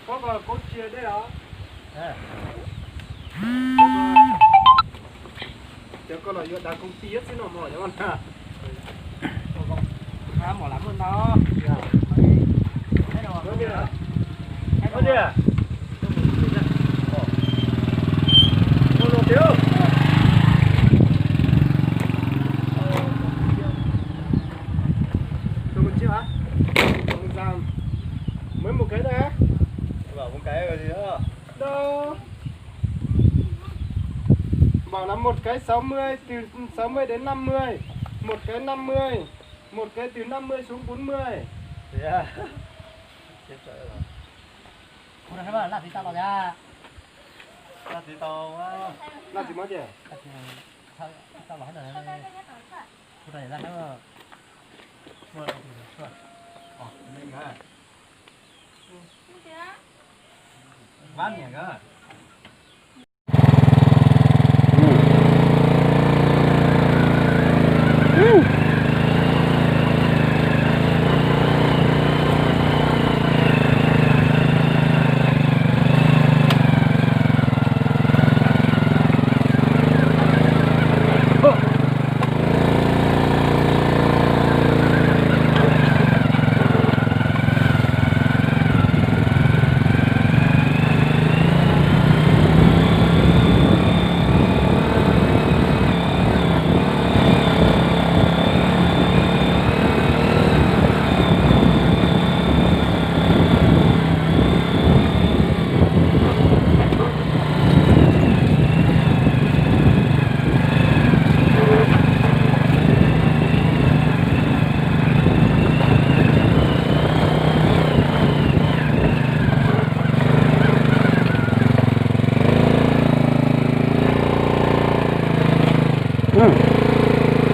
Koj koj tsia dej os. Cov koj los yuav dag koob tij xwb no mog, cov koj na. Mom lawv muaj ntau. Mới một cái thôi á. Bảo một cái rồi gì nữa? Đâu? Bảo là một cái sáu mươi, từ sáu mươi đến năm mươi. Một cái năm mươi. Một cái từ năm mươi xuống bốn mươi. Thế à? Chết dở rồi. Ua, laj tsis tau los thiab. Laj tsis tau. Laj tsis muab tiag. Tsis tau los thiab. Ua, laj thiab. Vab niam koj.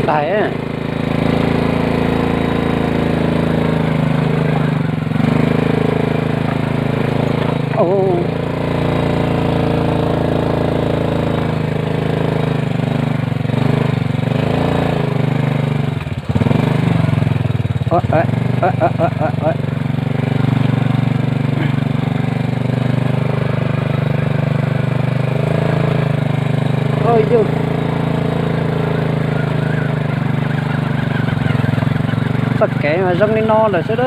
Tais. Txoj kev mas zoo li no lawm xwb.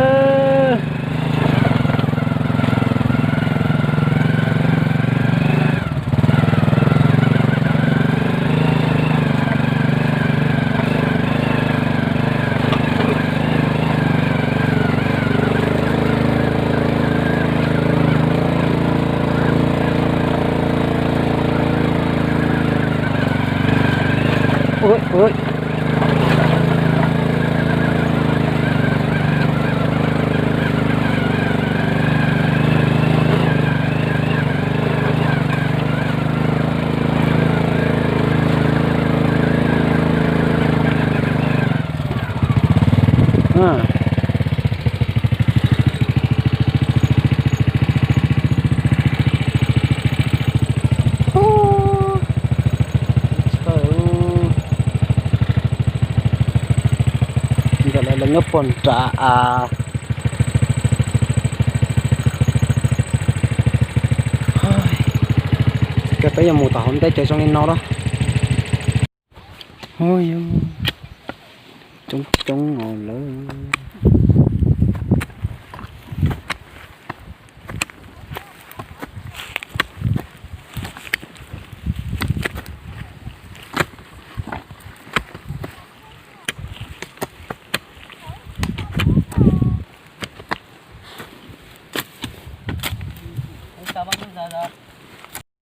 Ntawm lawv nyob pog nram av. Ces peb yuav mus tom hauv ntej ces zoo li no lawm. Coob coob no lawm. Ua cas mas ntawd.